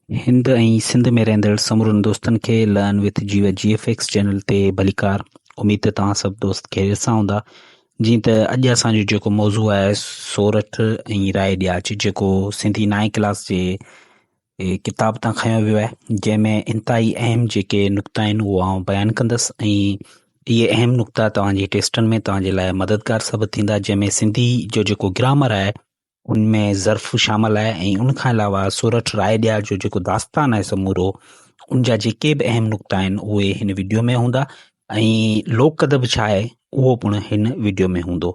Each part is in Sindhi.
هند ۽ سنڌ ۾ رهندڙ سمورن دوستن کي learn with Jiyo G F X channel تي ڀليڪار. اميد ته توهان سڀ دوست خيريت سان هوندا. جيئن ته اڄ اسان جو جيڪو موضوع آهي سورٺ ۽ راء ڏياچ جيڪو سنڌي نائين ڪلاس جي ڪتاب تان کنيو ويو آهي جنهن ۾ انتهائي اهم جيڪي نقطا آهن اهو آئون بيان ڪندس ۽ اهي اهم نقطا توهان جي ٽيسٽن ۾ توهان جي لاء مددگار ثابت ٿيندا جنهن ۾ سنڌي جو جيڪو گرامر آهي ان ۾ ظرف شامل آهي ۽ ان کان علاوه سورٺ راء ڏياچ جو جيڪو داستان آهي سمورو ان جا جيڪي به اهم نقطا آهن اهي هن وڊيو ۾ هوندا ۽ لوڪ ادب ڇا آهي اهو پڻ هن وڊيو ۾ هوندو.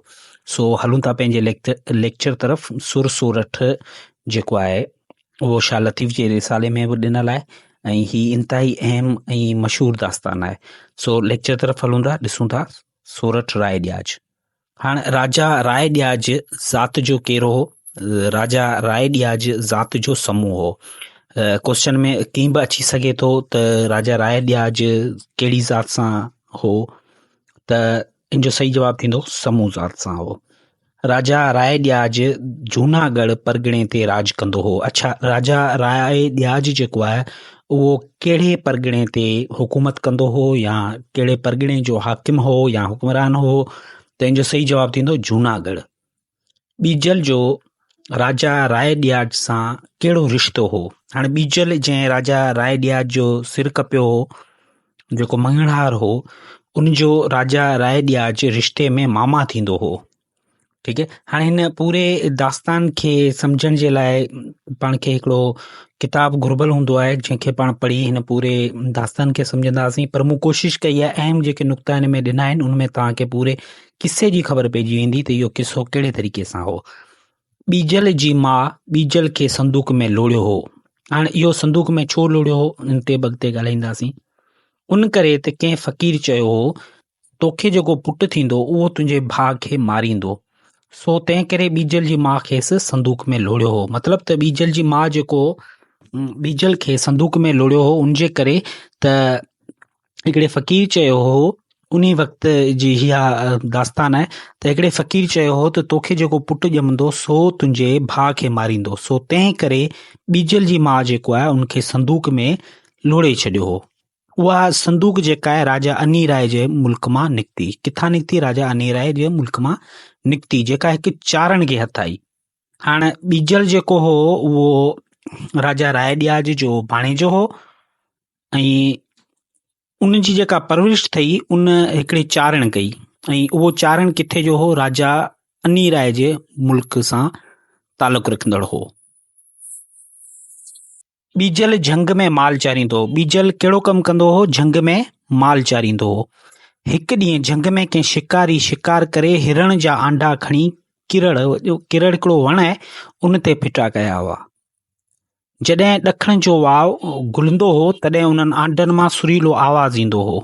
سو هلون ٿا پنهنجي ليڪچر طرف. سر سورٺ جيڪو آهي اهو شاهه لطيف جي رسالي ۾ به ڏنل آهي ۽ هي انتهائي اهم ۽ مشهور داستان آهي. سو ليڪچر طرف هلون ٿا ڏسون ٿا سورٺ راء ڏياچ. هاڻ راجا راء ڏياج ذات جو ڪير هو؟ راجا راء ڏياج ذات جو سمو هو. ڪوشچن ۾ ڪيئن به اچي سگهي ٿو ته راجا راء ڏياج ڪهڙي ذات سان هو ته ان جو صحيح جواب ٿيندو سمو ذات سان هو. راجا راء ڏياج جوناڳڙهه پرڳڻي تي راڄ ڪندو هو. اڇا راجا راء ڏياج جيڪو آهي اهو ڪهڙي پرڳڻي تي حڪومت ڪندو هو يا ڪهڙي پرڳڻي جو حاڪم هو يا حڪمران هو ته ان جو صحيح جواب ٿيندو جوناڳڙهه. ٻيجل جو راجا راء ڏياچ سان ڪهڙو رشتو هو؟ هاڻي ٻيجل جنهن راجا راء ڏياچ جو سر ڪپيو هو جيڪو مڱڻهار هو ان جو راجا راء ڏياچ رشتي ۾ ماما ٿيندو هو. ٺيڪ آهي هاڻي هن پوري داستان کي سمجهڻ جي لاء پاڻ کي هڪڙو ڪتاب گهربل هوندو آهي جنهن کي پاڻ پڙهي هن پوري داستان کي سمجهنداسين پر مون ڪوشش ڪئي آهي اهم جيڪي نقطا هن ۾ ڏنا آهن ان ۾ توهان کي پوري قصي جي خبر پئجي ويندي ته اهو قصو ڪهڙي طريقي سان هو. ٻيجل جي ماء ٻيجل کي صندوق ۾ لوڙهيو هو. هاڻي اهو صندوق ۾ ڇو لوڙهيو هو ان تي به اڳتي ڳالهائينداسين. ان ڪري ته ڪنهن فقير چيو هو توکي جيڪو پٽ ٿيندو اهو تنهنجي ڀاء کي ماريندو. سو تنهن ڪري ٻيجل جي ماء کيس صندوق ۾ لوڙهيو هو. مطلب ته ٻيجل جي ماء جيڪو ٻيجل کي صندوق ۾ لوڙهيو هو ان جي ڪري ته هڪڙي فقير چيو هو انهي وقت جي اها داستان آهي ته هڪڙي فقير چيو هو ته توکي جيڪو پٽ ڄمندو سو تنهنجي ڀاء کي ماريندو. سو تنهن ڪري ٻيجل جي ماء جيڪو آهي ان کي صندوق ۾ لوڙهي ڇڏيو هو. اها صندوق جيڪا آهي راجا اني راء جي ملڪ مان نڪتي. ڪٿان نڪتي؟ راجا اني راء جي ملڪ مان نڪتي جيڪا هڪ چارڻ کي هٿ آئي. هاڻ ٻيجل جيڪو هو اهو راجا راء ڏياج جو ڀاڻيجو هو ۽ ان جي جيڪا پرورش ٿي ان هڪڙي چارڻ ڪئي ۽ اهو چارڻ ڪٿي جو هو؟ راجا اني راء جي ملڪ سان تعلق رکندڙ هو. ٻيجل جهنگ ۾ مال چاريندو هو. ٻيجل ڪهڙو ڪم ڪندو هو؟ جهنگ ۾ مال چاريندو هو. هڪ ڏينهن جهنگ ۾ ڪنهن شڪاري شڪار ڪري هرڻ جا آنڊا کڻي ڪرڙ، ڪرڙ هڪڙو وڻ آهي، ان تي ڦٽا ڪيا هئا. جڏهن ڏکڻ جو واء گهلندو هو، تڏهن انهن آنڊن مان سريلو آواز ايندو هو.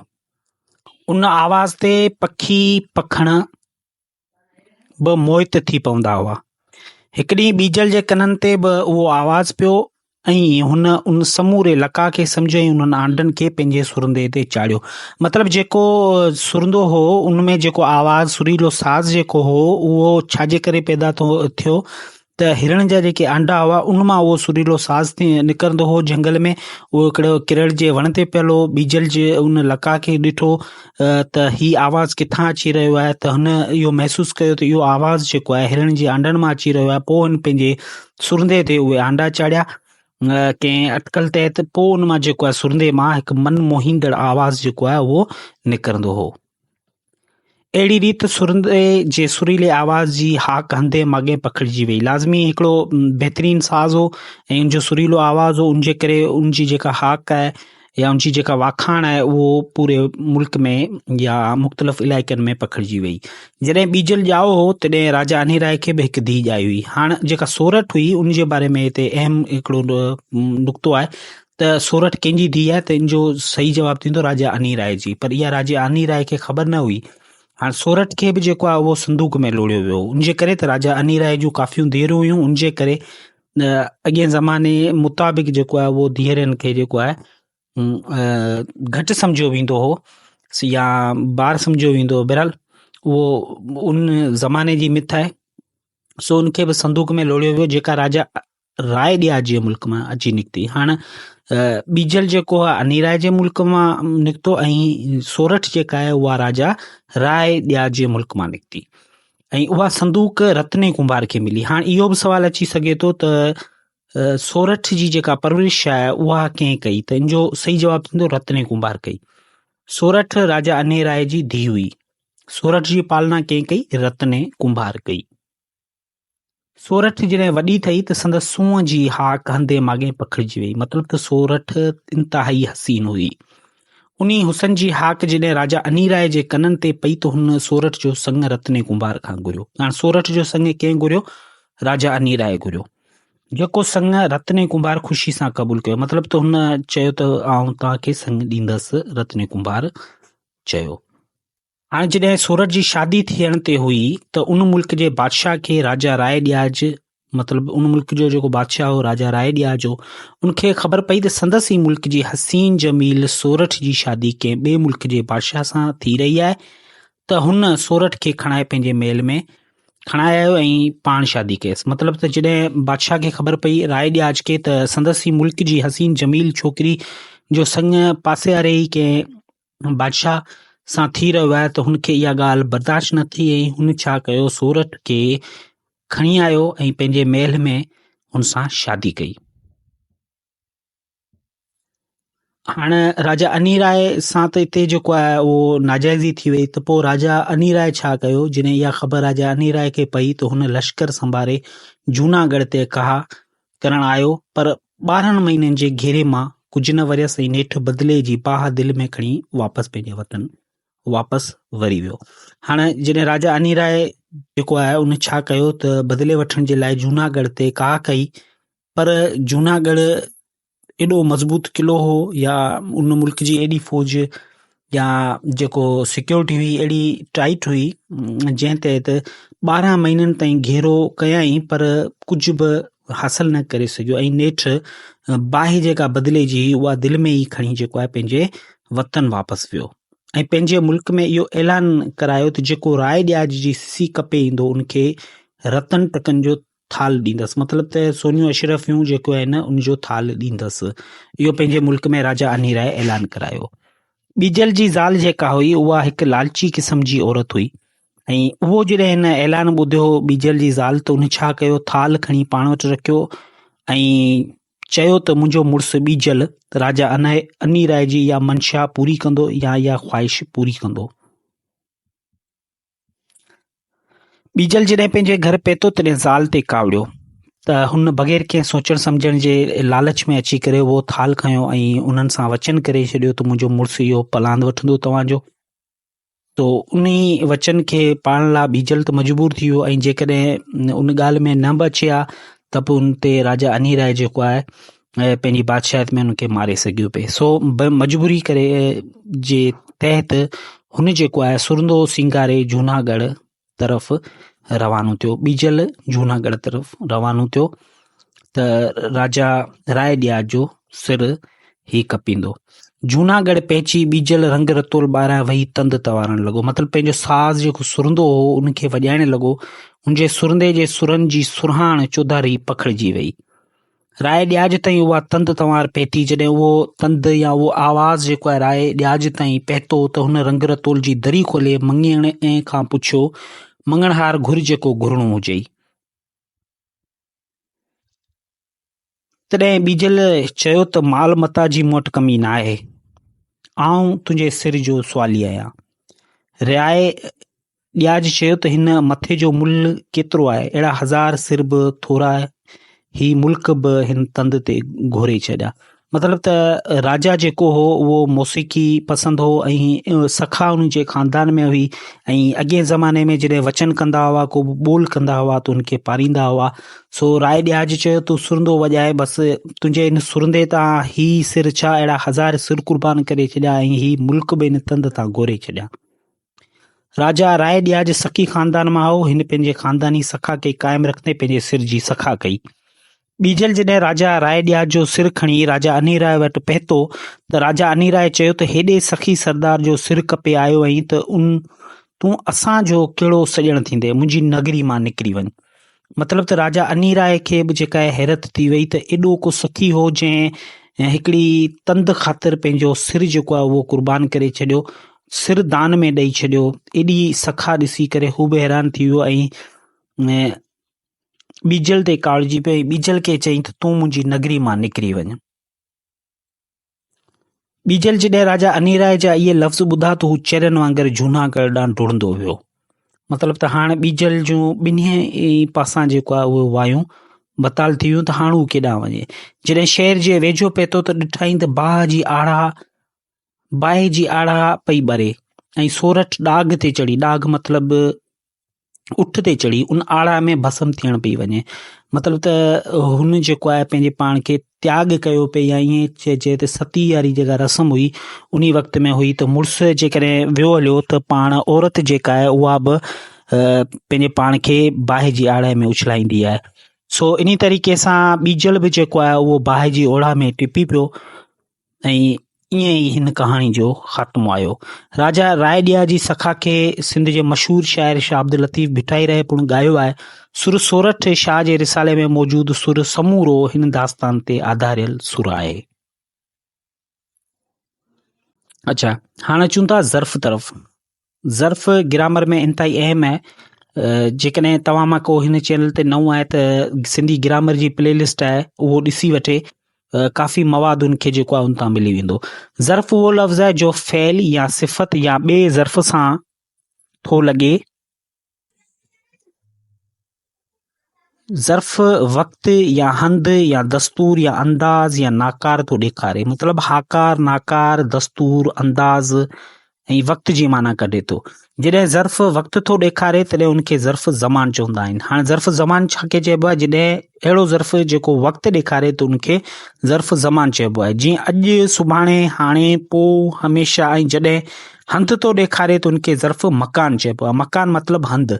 ان آواز تي پکي پکڻ به موهت ٿي پوندا هئا. هڪ ڏينهن ٻيجل جي ڪنن تي به اهو آواز پيو ۽ هن ان سموري لقاء کي سمجهيو ۽ انهن آنڊن کي پنهنجي سرندي تي چاڙهيو. مطلب جيڪو سرندو هو ان ۾ جيڪو آواز سريلو ساز جيڪو هو اهو ڇا جي ڪري پيدا ٿيو ته هرڻ جا جيڪي آنڊا هئا ان مان اهو سريلو ساز ٿي نڪرندو هو جهنگل ۾ اهو هڪڙو ڪرڙ جي وڻ تي پيل هو ٻيجل جي ان لقاء کي ڏٺو ته هي آواز ڪٿان اچي رهيو آهي ته هن اهو محسوس ڪيو ته اهو آواز جيڪو آهي هرڻ جي آنڊن مان اچي رهيو آهي پوء هن پنهنجي سرندي تي اهي آنڊا چاڙهيا ڪنهن اٽڪل تحت پوء ان مان جيڪو آهي سرندي مان هڪ من موهيندڙ آواز جيڪو آهي اهو نڪرندو هو. اهڙي ريت سرندي جي سريلي آواز جي هاڪ هنڌين ماڳين پکڙجي وئي. لازمي هڪڙو بهترين ساز هو ۽ ان جو سريلو آواز هو ان جي ڪري ان جي جيڪا هاڪ آهي يا ان جي جيڪا واکاڻ آهي اهو پوري ملڪ ۾ يا مختلف علائقن ۾ پکڙجي وئي. جڏهن ٻيجل ڄائو هو تڏهن راجا انهيراء کي به هڪ ڌيء ڄائي هئي. هاڻ جيڪا سورٺ هئي ان جي باري ۾ هتي اهم هڪڙو نقطو آهي ته سورٺ ڪنهن جي ڌيء آهي ته ان جو صحيح جواب ٿيندو راجا اني راء جي پر اها راجا اني راء کي خبر نه هئي هاڻ سورٺ کي به جيڪو آهي اهو صندوق ۾ لوڙهيو ويو ان جي ڪري ته راجا اني راء جون ڪافيون ڌيئرون هيون ان جي ڪري اڳئين زماني مطابق جيڪو آهي اهو ڌيئرن کي جيڪو آهي گهٽ سمجهيو ويندو هو يا بار سمجهيو ويندو هو بهرحال اهو ان زماني جي مٿ آهي سو ان کي به صندوق ۾ لوڙهيو ويو جيڪا راجا. راء ڏياچ جي ملڪ مان اچي نڪتي. هاڻ ٻيجل جيڪو آهي انيراء جي ملڪ مان نڪتو ۽ سورٺ جيڪا آهي اها راجا راء ڏياچ جي ملڪ مان نڪتي ۽ اها صندوق رتني ڪنڀار کي ملي. هاڻ اهو به سوال اچي سگهي ٿو ته سورٺ جي جيڪا پرورش آهي اها ڪنهن ڪئي ته ان جو صحيح جواب ٿيندو رتني ڪنڀار ڪئي. سورٺ راجا انيراء جي ڌيء هئي. سورٺ جي پالنا ڪنهن ڪئي؟ رتني ڪنڀار ڪئي. سورٺ جڏهن وڏي ٿي ته سندس سونهن جي هاڪ هنڌين ماڳين پکڙجي وئي. مطلب ته سورٺ انتهائي حسين هئي. انهي حسن جي هاڪ جڏهن راجا انيراء جي ڪنن تي پئي ته هن سورٺ جو سڱ رتني ڪنڀار کان گهريو. هاڻ سورٺ جو سڱ ڪنهن گهريو؟ راجا انيراء گهريو. جيڪو سڱ رتني ڪنڀار خوشي سان قبول ڪيو. مطلب ته هن چيو ته آئون توهان کي سڱ ڏيندس رتني ڪنڀار چيو. هاڻي جڏهن سورٺ جي شادي ٿيڻ تي هئي ته ان ملڪ جي بادشاهه کي راجا راء ڏياج مطلب ان ملڪ جو جيڪو بادشاهه هو راجا راء ڏياج هو ان کي خبر پئي ته سندس ئي ملڪ جي حسين جميل سورٺ جي شادي ڪنهن ٻئي ملڪ جي بادشاهه سان ٿي رهي آهي ته هن سورٺ کي کڻائي پنهنجي محل ۾ کڻائي آيو ۽ پاڻ شادي ڪيس مطلب ته جڏهن بادشاهه کي خبر پئي راء ڏياج کي ته سندس ئي ملڪ جي حسين جميل ڇوڪري جو سڱ پاسي واري ئي ڪنهن بادشاهه سان ٿي رهيو آهي ته هن کي اها ڳالهه برداشت نه ٿي ۽ هن ڇا ڪيو سورٺ کي کڻي آيو ۽ پنهنجي محل ۾ هن سان شادي ڪئي. هاڻ راجا انيراء سان ته هتي جيڪو آهي اهو ناجائزي ٿي وئي ته پوء راجا انيراء ڇا ڪيو جڏهن اها خبر راجا انيراء کي پئي ته هن لشڪر سنڀاري جوناڳڙهه تي ڪاهه ڪرڻ آيو پر 12 مهينن جي گهيري مان ڪجهه نه وريس ۽ نيٺ بدلي جي باهه دل ۾ کڻي واپس پنهنجي وطن واپس وري ويو. هاڻ جڏهن راجا انيراء جيڪو آهي ان ڇا ڪيو ته بدلي وٺڻ جي لاء جوناڳڙهه تي ڪاهه ڪئي پر جوناڳڙهه ايڏو مضبوط قلعو هو يا ان ملڪ جي ايڏي فوج يا جيڪو سيڪيورٽي هئي اهڙي ٽائيٽ هئي جنهن تحت 12 مهينن تائين گهيرو ڪيائين پر ڪجهه به حاصل نه ڪري سگهيو ۽ نيٺ باهه جيڪا بدلي جي هئي اها دل ۾ ئي کڻي جيڪو آهي پنهنجي وطن واپس ويو ۽ پنهنجي ملڪ ۾ اهو اعلان ڪرايو ته جيڪو راء ڏياج جي سسي ڪپي ايندو ان کي رتن ٽڪن جو ٿالهه ڏيندس مطلب ته سونيون اشرفيون جيڪو آهن ان جو ٿالهه ڏيندس اهو پنهنجي ملڪ ۾ راجا انيراء اعلان ڪرايو ٻيجل جي زال جيڪا هئي اها هڪ لالچي قسم جي عورت هئي ۽ اهو جڏهن هن اعلان ٻڌيو ٻيجل جي زال ته ان ڇا ڪيو ٿالهه کڻي پاڻ وٽ رکيو ۽ چيو ته منهنجو مڙس ٻيجل راجا انيراء جي اها منشا پوري ڪندو يا اها خواهش پوري ڪندو. ٻيجل جڏهن پنهنجي گهر پهتو تڏهن زال تي ڪاوڙيو ته هن بغير ڪنهن سوچڻ سمجهڻ جي لالچ ۾ اچي ڪري اهو ٿالهه کنيو ۽ انهن سان وچن ڪري ڇڏيو ته منهنجو مڙس اهو پلاند وٺندو توهان جو تو انهي وچن کي پاڙڻ لاء ٻيجل ته مجبور ٿي ويو ۽ جيڪڏهن ان ڳالهه ۾ نه به اچي ها ته به ان تي راجا انيراء جيڪو آهي پنهنجي بادشاهت ۾ ان کي ماري سگهيو پئي سو مجبوري ڪري جي تحت هن جيڪو آهي سرندو سينگاري جوناڳڙهه طرف روانو ٿيو ٻيجل جوناڳڙهه طرف روانو ٿيو ته راجا راء ڏياچ جو سر هي ڪپيندو جوناڳڙهه پهچي ٻيجل رنگ رتول ٻاهران ويهي تند توارڻ لڳو مطلب پنهنجو ساز جيڪو سرندو هو ان کي وڄائڻ لڳو ان جي سرندي جي سرن جي سرهاڻ چوڌاري پکڙجي وئي راء ڏياج تائين اها تند تنوار پهتي، جڏهن اهو تند يا اهو آواز جيڪو آهي راء ڏياج تائين پهتو ته هن رنگ رتول جي دري کولي مڱيڻ کان پڇيو، مڱڻهار گهر جيڪو گهرڻو هجئي. تڏهن ٻيجل چيو ته مال متاع جي مون وٽ ڪمي ناهي، آئون تنهنجي سر جو سوالي آهيان. رعاء ڏياج چيو ته هن مٿي جو ملهه ڪيترو آهي؟ اهڙا هزار سر به ٿورا هي ملڪ به هن تند تي گهوري ڇڏيا. مطلب ته راجا جيڪو هو اهو موسيقي پسند هو ۽ سخا ان جي خاندان ۾ هئي ۽ اڳئين زماني ۾ جڏهن وچن ڪندا هئا ڪو به ٻول ڪندا هئا ته ان کي پاريندا هئا سو راء ڏياج چيو تون سرندو وڄاء بس تنهنجي ان سرندي تان هي سر ڇا اهڙا هزار سر قربان ڪري ڇڏيا ۽ هي ملڪ به ان تند تان گهوري ڇڏيا. راجا راء ڏياج سخي خاندان مان هو. هن پنهنجي خانداني سخا کي قائم رکندي پنهنجي سر جي سخا ڪئي. ٻيجل جڏهن راجا راء ڏياج جو سر کڻي راجا انيراء وٽ پهتو ته راجا انيراء چيو ته هيڏي سخي سردار جو سر ڪپي آيو آهين ته ان تون اسان جو ڪهڙو سڄڻ ٿيندين، منهنجي نگري مان نڪري وڃ. مطلب ته راجا انيراء کي به جيڪا حيرت ٿي وئي ته ايڏو ڪو سخي هو جنهن هڪڙي تند خاطر پنهنجو سر جيڪو آهي اهو قربان ڪري ڇڏيو، سر دان ۾ ڏئي ڇڏيو. ايڏي سخا ڏسي ڪري هو به حيران ٿي ويو ۽ ٻيجل تي ڪاوڙجي پيو ۽ ٻيجل کي چيائين ته تون منهنجي نگري مان نڪري وڃ. ٻيجل جڏهن راجا انيراء جا اهي لفظ ٻڌا ته هو چرين وانگر جوناڳڙهه ڏانهن ڊوڙندو ويو. مطلب ته هاڻ ٻيجل جون ٻنهي پاسان جيڪو آهي اهي وايون بتال ٿي ويون ته هاڻ هو ڪيڏانهن وڃي. جڏهن شهر جي ويجهو پهتو ته ڏٺائين ته باهه جي آڙاهه باهه جي آڙاهه پئي ٻري ۽ سورٺ ڏاگهه تي چڙهي، ڏاگهه مطلب اٺ تي چڙهي ان آڙاهه ۾ ڀسم ٿيڻ پئي وڃي مطلب ته هن جيڪو آهي پنهنجي پاڻ کي تياڳ ڪيو پئي يا ائين چئجي ته ستي واري جيڪا رسم هئي انهي وقت ۾ هئي ته مڙس جيڪڏهن ويو هليو ته پاڻ عورت جيڪا آهي اها به پنهنجي پاڻ کي باهه جي آڙاهه ۾ اڇلائيندي آهي سو انهي طريقي سان ٻيجل به جيڪو آهي اهو باهه جي اوڙاهه ۾ ٽپي پيو ۽ ائين ئي هن ڪهاڻي جو خاتمو آيو. راجا راء ڏيا جي سخا کي سنڌ جي مشهور شاعر شاهه عبداللطيف ڀٽائي رح پڻ ڳايو آهي. سر سورٺ شاهه جي رسالي ۾ موجود سر سمورو هن داستان تي آڌاريل سر آهي. اڇا هاڻ اچون ٿا ظرف طرف. ظرف گرامر ۾ انتهائي اهم آهي جيڪڏهن توهان مان ڪو هن چينل تي نئون آهي ته سنڌي گرامر جي پلي لسٽ آهي اهو ڏسي وٺي ڪافي مواد ان کي جيڪو آهي ان تان ملي ويندو ظرف اهو لفظ آهي جو فعل يا صفت يا ٻئي ظرف سان ٿو لڳي ظرف وقت يا هنڌ يا دستور يا انداز يا ناڪار ٿو ڏيکاري مطلب هاڪار ناڪار دستور انداز ۽ وقت جي معنيٰ ڪڍي ٿو جڏهن ظرف وقت ٿو ڏيکاري تڏهن ان کي ظرف زمان چوندا آهن هاڻي ظرف زمان ڇا کي چئبو آهي جڏهن اهڙو ظرف جيڪو وقت ڏيکاري ته ان کي ظرف زمان چئبو آهي جيئن اڄ سڀاڻي هاڻي پوء هميشه ۽ جڏهن هنڌ ٿو ڏيکاري ته ان کي ظرف مڪان چئبو آهي. مڪان مطلب هنڌ.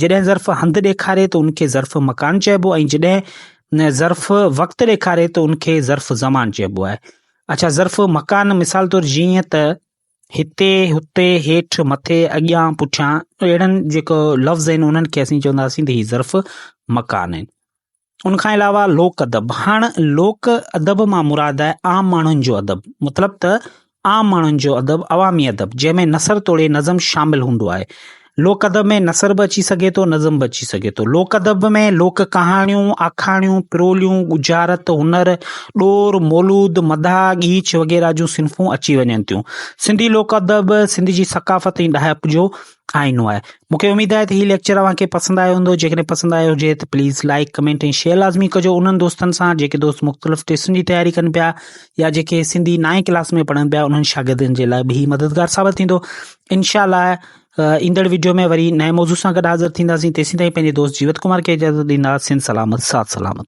جڏهن ظرف هنڌ ڏيکاري ته ان کي ظرف مڪان چئبو ۽ جڏهن ظرف وقت ڏيکاري ته ان کي ظرف زمان چئبو آهي. اڇا ظرف مڪان مثال طور جيئن ته هتي، هتي، هيٺ، مٿي، اڳيان، پٺيان اهڙن جيڪو لفظ آهن انهن کي اسين چونداسين ته هي ظرف مڪان آهن. ان کان علاوه لوڪ ادب، هاڻ لوڪ ادب مان مراد آهي عام ماڻهن جو ادب، مطلب ته عام ماڻهن جو ادب، عوامي ادب، جنهن ۾ نثر توڙي نظم شامل هوندو آهي. لوڪ ادب ۾ نثر به اچي سگهي ٿو، نظم به اچي سگهي ٿو. لوڪ ادب ۾ لوڪ ڪهاڻيون، آکاڻيون، پروليون، ڳجهارت، هنر، ڏور، مولود، مداح، ڳيچ وغيره جون صنفون اچي وڃن ٿيون. سنڌي لوڪ ادب سنڌ جي ثقافت ۽ ڏاهپ جو آئينو آهي. مون کي اميد آهي ته هي ليڪچر اوهان کي پسند آيو هوندو جيڪڏهن پسند آيو هجي ته پليز لائڪ ڪمينٽ ۽ شيئر لازمي ڪجو انهن دوستن سان جيڪي دوست مختلف ٽيسٽن جي تياري ڪن پيا يا جيڪي سنڌي نائين ڪلاس ۾ پڙهن پيا انهن شاگردن جي لاء به هي مددگار ثابت ٿيندو انشاء الله ايندڙ ويڊيو ۾ وري نئين موضوع سان گڏ حاضر ٿينداسين تيسين تائين پنهنجي دوست جيوت ڪمار کي اجازت ڏيندا سنڌ سلامت ساٿ سلامت.